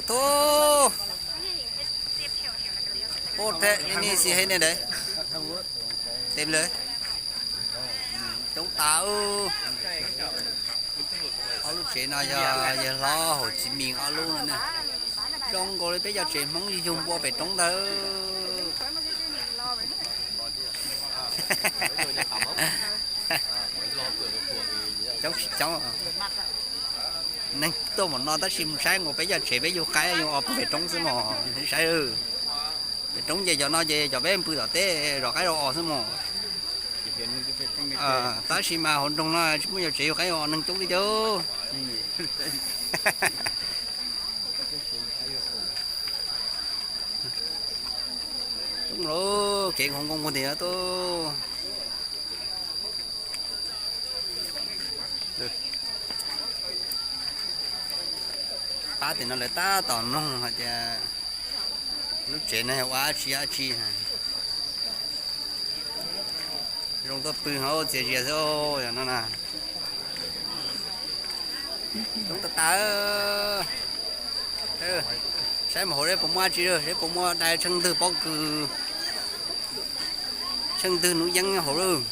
Thub, ub, theb ni si he ne dawm, tes lawm, coob tas. Ob lub tsev no yog yawg hlob Hauv Tsib Mis ob lub no ne. Zoo nkaus li peb cov tsev Hmoob yug yug npua pem roob ntag. Coob tsis coob, neeg tuaj mus no tab sis mus saib nkaus peb cov tsev peb yug qaib yug os pem roob xwb mog. Saib, pem roob ces cov no ces cov peb pw tom teb zov qaib zov os xwb mog. Tab sis mas hauv nroog no tsis muaj cov tsev yug qaib yug os, neeg coob tiag tiag. Coob lauj, kev nkaus nkoos nkuag tim no tuaj. Pab tim no lawv tab tom noog hais tias lub tsev no yog ua dab tsi dab tsi. Zoo tuaj pw ho txias zias xwb yog no na. Coob tas tas. Saib mus hauv seb puas muaj dab tsi, seb puas muaj dai tsheej ntwg pob kws, tsheej ntwg nuv yeeb hauv lawm.